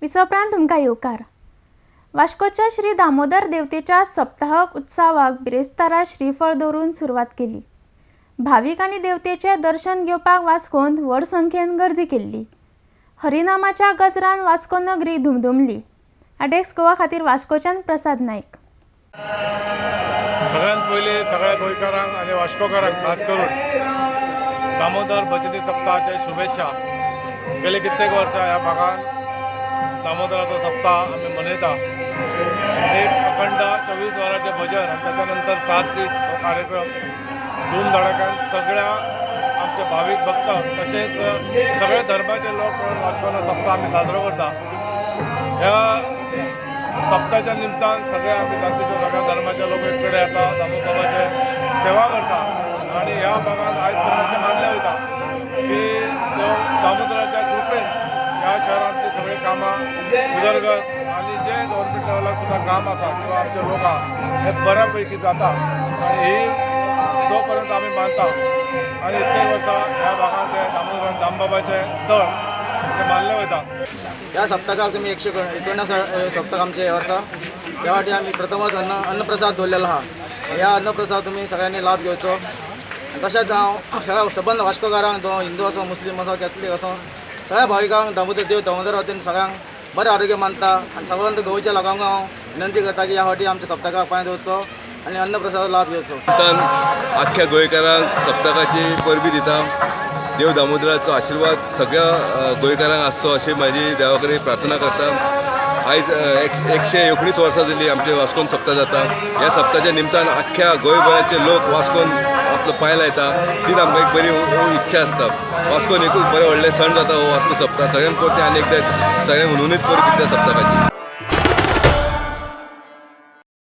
विसोपरांत तुमकां येवकार. वास्कोच्या श्री दामोदर देवतेच्या सप्ताहक उत्सवाक बिरेस्तारा श्रीफळ दवरून सुरवात केली. भावीक आनी देवतेचें दर्शन घेवपाक वास्कोंत व्हड संख्येन गर्दी केल्ली. हरिनामाच्या गजरान वास्को नगरी दुमदुमली. आडेक्स गोवा खातीर वास्कोच्यान प्रसाद नायक. सगळ्यात पयलीं सगळ्या गोंयकारांक आनी वास्कोकारांक खास करून दामोदर भजनी सप्ताहाचे शुभेच्छा. गेले कित्येक वर्सां ह्या भागान दामोदराचो सप्ताह आमी मनयता. एक अखंड 24 वरांचें भजन आनी ताच्या नंतर 7 दीस हो कार्यक्रम धूमधडाक्यान सगळ्या आमचे भावीक भक्त तशेंच सगळ्या धर्माचे लोक वास्कोन सप्ताह आमी साजरो करता. ह्या सप्ताहाच्या निमतान सगळे आमी जातीचे सगळ्या धर्माचे लोक एक कडेन येता, दामोदराचे सेवा करता आनी ह्या भागान आयज पर्यंत अशें मानलें वयता की दामोदराच्या कृपेन ह्या शहरांतली सगळीं कामां उदरगत आनी जे गव्हर्मेंट लेवलाक सुद्दां काम आसा किंवा आमचे लोक आहा हे बऱ्या पैकी जाता आनी ही जो पर्यंत आमी मानता. आनी इतले वर्सां ह्या भागांत हे दामोदर दामबाबाचें स्थळ हें मानलें वयता. ह्या सप्तकाक तुमी 149 सप्तक आमचे हे वर्सा ह्या वाटी आमी प्रथमच अन्नप्रसाद दवरलेलो आहा. ह्या अन्नप्रसाद तुमी सगळ्यांनी लाभ घेवचो. तशेंच हांव सबंद वास्कोकारांक, जो हिंदू आसो, मुस्लीम आसो, कॅथलीक आसो, सगळ्या भाविकांक दामोदर देव दामोदर वतीन सगळ्यांक बरें आरोग्य मानता आनी सबंद गोंयच्या लोकांक हांव विनंती करता की ह्या फावटी आमच्या सप्तकाक पांय दवरचो आनी अन्नप्रसादाचो लाभ घेवचो. आख्ख्या गोंयकारांक सप्तकाची परबी दिता. देव दामोदराचो आशिर्वाद सगळ्या गोंयकारांक आसचो अशी म्हाजी देवा कडेन प्रार्थना करता. आयज 119 वर्सां जाली आमचे वास्कोन सप्ता जाता. ह्या सप्ताच्या निमतान आख्ख्या गोंयभराचे लोक वास्कोन आपलो पांय लायता. तीच आमकां एक बरी इच्छा आसता. वास्कोन एकूच बरें व्हडलें सण जाता हो वास्को सप्ता. सगळ्यांक परतें आनी एकदां सगळ्यांक हुनहुनीत परबी दिता सप्तकाची.